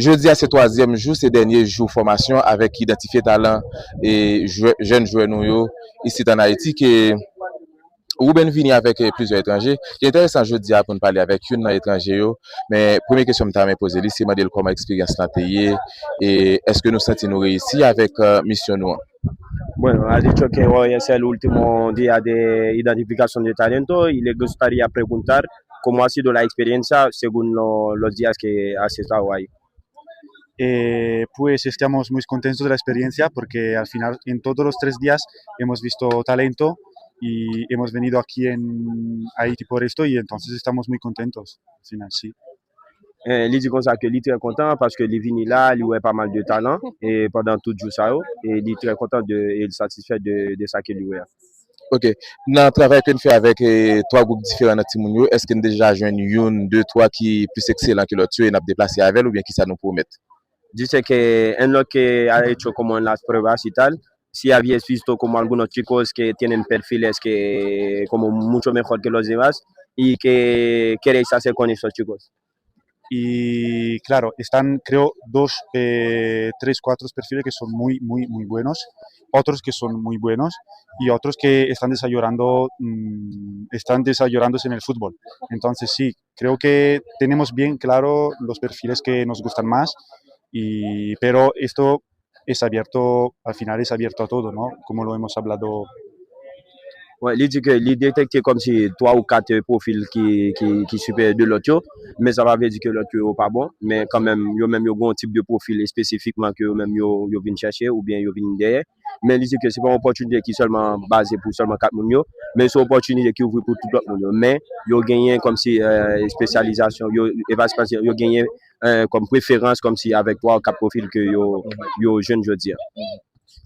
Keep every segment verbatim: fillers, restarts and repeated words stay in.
Jodi a se twazyèm jou, se dènye jou fòmasyon avèk idantifye talan e jwè, jèn jwè nou yo isit ann Ayiti ke Ruben vini avèk eh, plizyè etranje. Li enteresan jodi a pou n pale avèk youn nan etranje yo, men premye kesyon m ta renmen poze li, se mande l kòman eksperyans lan te ye, e èske nou santi nou reyisi avèk eh, misyon nou an? Bueno, ha dicho que hoy es el último día de identificación de talento y le gustaría preguntar cómo ha sido la experiencia según lo- los días que has estado ahí. Eh, pues estamos muy contentos de la experiencia porque al final en todos los tres días hemos visto talento y hemos venido aquí en Haití por esto y entonces estamos muy contentos al final, sí. Eh, li di konsa ke li trè kontan paske li vini la, li wè pa mal de talan e pandan tout jou sa yo, e li trè kontan de e li satisfè de, de sa ke li wè a. Ok. Nan travay ke n fè avèk eh, twa gwoup diferan nan timoun yo, èske n deja jwenn youn, de, twa ki plis ekselan ke lòt yo e n ap deplase avè l oubyen kisa nou pwomèt? Dice que en lo que ha hecho como en las pruebas y tal, si habías visto como algunos chicos que tienen perfiles que como mucho mejor que los demás y que queréis hacer con estos chicos. Y claro, están creo dos, eh, tres, cuatro perfiles que son muy, muy, muy buenos, otros que son muy buenos y otros que están desarrollando, mm, están desarrollándose en el fútbol. Entonces sí, creo que tenemos bien claro los perfiles que nos gustan más, y, pero esto es abierto, al final es abierto a todo, ¿no? Como lo hemos hablado. Ouais, li di ke li detekte kòmsi twa ou kat eh, pwofil ki, ki, ki siperyè de lòt yo, men sa pa vle di ke lòt yo pa bon, men kanmenm yo menm yo gen yon tip de pwofil espesifikman ke yo menm yo, yo vin chèche oubyen yo vin dèyè. Men li di ke se pa yon opòtinite ki sèlman baze pou sèlman kat moun yo, men se yon opòtinite ki ouvri pou tout lòt moun yo. Men yo genyen kòmsi eh, espesyalizasyon, yo, e pa espesyal, yo genyen eh, kòm preferans kòmsi avèk twa ou kat pwofil ke yo, yo jwenn jodi a.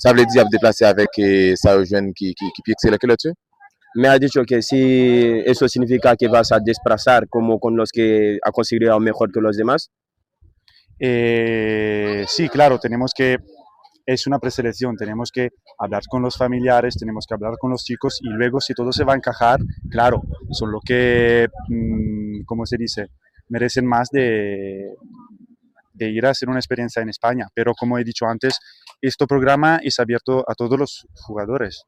Sa vle di y ap deplase avèk eh, sa yo jwenn ki, ki, ki pi ekselan ke lòt yo? Me ha dicho que si eso significa que vas a desplazar como con los que ha considerado mejor que los demás. Eh, sí, claro, tenemos que, es una preselección, tenemos que hablar con los familiares, tenemos que hablar con los chicos y luego si todo se va a encajar, claro, son los que, mm, ¿cómo se dice? Merecen más de, de ir a hacer una experiencia en España. Pero como he dicho antes, este programa es abierto a todos los jugadores.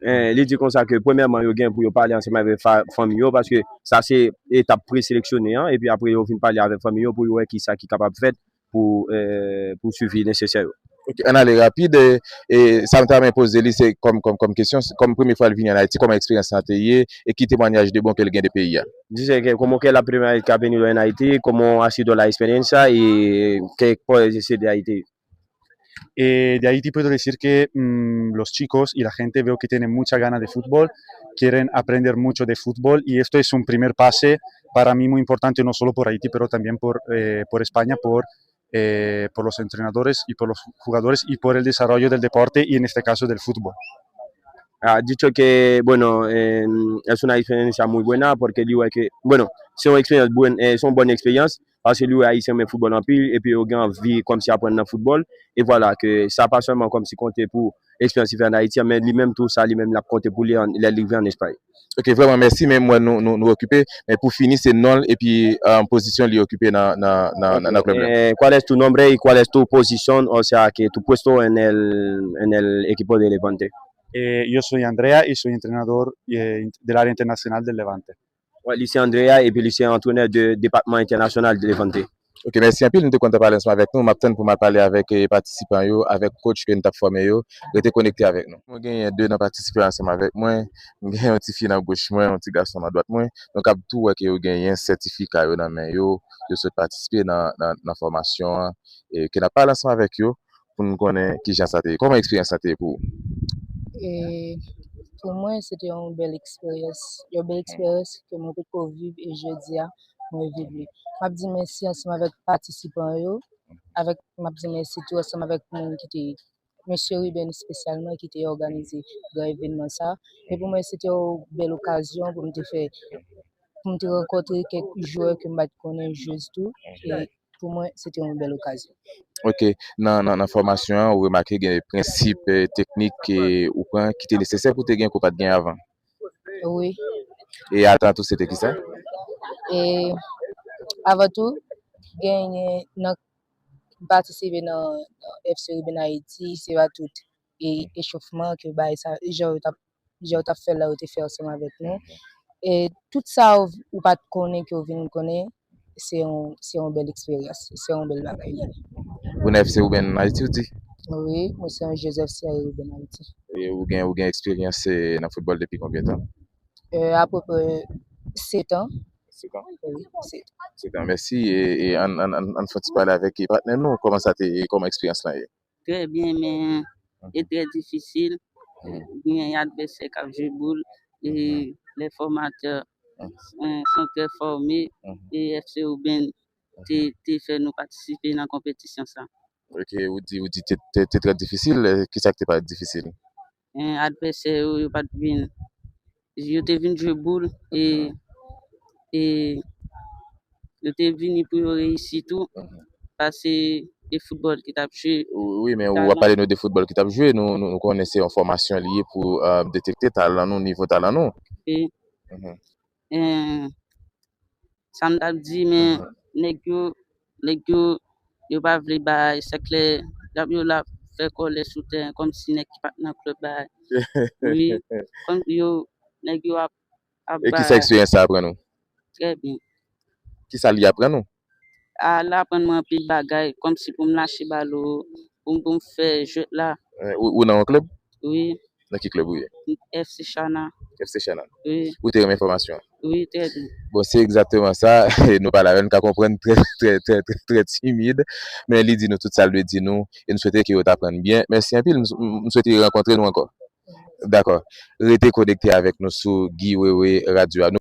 Eh, li di konsa ke premyèman yo gen pou yo pale ansanm avèk fa- fanmi yo paske sa se etap pre-seleksyone an epi apre yo vin pale avèk fanmi yo pou yo wè kisa ki kapab fèt pou eh, pou swivi nesesè yo. Ok, ann ale rapid. E, e sa m ta renmen poze li, se kòm, kòm, kòm kesyon, kòm premye fwa l vini ann Ayiti, kòman eksperyans lan te ye, e ki temwanyaj de bon ke l gen de peyi a? Dice que como que es la primera vez que ha venido en Haití, cómo ha sido la experiencia y qué puedes decir de Haití. Eh, de Haití puedo decir que mm, los chicos y la gente veo que tienen mucha gana de fútbol, quieren aprender mucho de fútbol y esto es un primer pase para mí muy importante, no solo por Haití, pero también por, eh, por España, por, eh, por los entrenadores y por los jugadores y por el desarrollo del deporte y en este caso del fútbol. Ha dicho que, bueno, eh, es una experiencia muy buena porque li wè ke, bueno, se yon eksperyans bòn, eh, se yon bòn eksperyans paske li wè Ayisyen renmen foutbòl anpil epi yo gen anvi kòmsi aprann nan foutbòl. E vwala ke sa pa sèlman kòmsi konte pou eksperyans li fè ann Ayiti an, men li menm tou sa li menm l ap konte pou li lè li rive ann Espay. Ok, vrèman mèsi, men m wè nou, nou, nou okipe, men pou fini se non l epi um, pozisyon li okipe nan, nan, nan, nan, nan klèb la. Eh, ¿cuál es tu nombre y cuál es tu posición? O sea, que tu puesto en el, en el equipo de Levante. Eh, yo soy Andrea y soy entrenador eh, del área internacional del Levante. Ouais, li se Andrea epi li se antrenè de depatman entènasyonal de Levante. Ok, mèsi anpil. Nou te kontan pale ansanm avèk nou. M ap tann pou m al pale avèk eh, patisipan yo, avèk coach ke n t ap fòme yo. Rete konekte avèk nou. Mwen genyen de nan patisipan ansanm avèk mwen. M genyen yon ti fi nan goch mwen, yon ti gason nan dwat mwen. Donk, ap tou wè ke yo genyen sètifika yo nan men yo. Yo sot patisipe nan, nan, nan fòmasyon an. E ke n ap pale ansanm avèk yo pou n konnen kijan sa te ye. Kòman eksperyans sa te ye pou ou? E pou mwen, se te yon bèl eksperyans. Yon bèl eksperyans ke mwen potko viv e jodi a, mwen viv li. M ap di mèsi ansanm avèk patisipan yo, avèk, m ap di mèsi tou ansanm avèk moun ki te, mesye Ruben espesyalman ki te òganize gran evènman sa. E pou mwen, se te yon bèl okazyon pou m te fè, pou m te rankontre kèk jwè ke m pa t konnen jis tou. E pou mwen, se te yon bèl okazyon. Ok, nan, nan, nan fòmasyon an, ou remake gen prensip eh, teknik ke ou pran ki te nesesè pou te gen ke w pa t gen avan? Wi. E atan tou, se te kisa? E avan tou, genyen nan m patisipe nan, nan F C Ruben Haiti, se pa tout e echofman ke bagay sa, jan yo t ap, jan yo t ap fè l la, yo te fè ansanm avèk nou. E tout sa ou, ou pa t konnen ke w vin konnen, se yon, se yon bèl eksperyans, se yon bèl bagay li ye. Ou nan F C Ruben Haiti, ou di? Wi, mwen se yon jwez F C Ruben Haiti. E ou gen, ou gen eksperyans eh, nan foutbòl depi konbyen tan? Euh, apeprè sèt an. Sèt an? Wi, sèt an. Sèt an, mèsi. E, e ann, ann, ann, ann fè yon ti pale avèk patnè nou, kòman sa te, kòman eksperyans lan ye? Trè byen, men e trè difisil. Gen advèsè k ap jwe boul, e lè fòmatè eh, son trè fòme, e F C Ruben te, te fè nou patisipe nan konpetisyon sa. Ok, ou di, ou di te, te, te trè difisil, eh, kisa k te parèt difisil? Eh, advèsè yo, yo pa t vin, yo te vin jwe boul, e, e yo te vini pou yo reyisi tou, paske e foutbòl ki t ap jwe. Wi, men ou ap pale nou de foutbòl ki t ap jwe, nou, nou, nou konnen se yon fòmasyon li ye pou eh, detekte talan nou, nivo talan nou. E, eh, sa m t ap di, men nèg yo, nèg yo, yo pa vle bay, se klè, y ap yo la fè kòlè sou tèren, kòmsi nèg ki pa t nan klèb bay. Wi, kòm yo, nèg yo ap, ap E kisa eksperyans sa aprann ou? Trè byen. Kisa li aprann ou? A, l aprann mwen anpil bagay, kòmsi pou m lache balo, pou m, pou m fè jwèt la. Eh, ou, ou nan yon klèb? Wi, Nan ki klèb ou ye? F C Chana. F C Chana. Wi, Ou te renmen fòmasyon an? Wi, trè byen. Bon, se egzakteman sa. Nou pale avè l, nou ka konprann trè, trè, trè, trè, trè timid. Men li di nou tout sa l dwe di nou. E nou swete ke yo t aprann byen. Mèsi anpil. M, m, m swete rankontre nou ankò. Dakò. Rete konekte avèk nou sou Guy Wewe Radio a.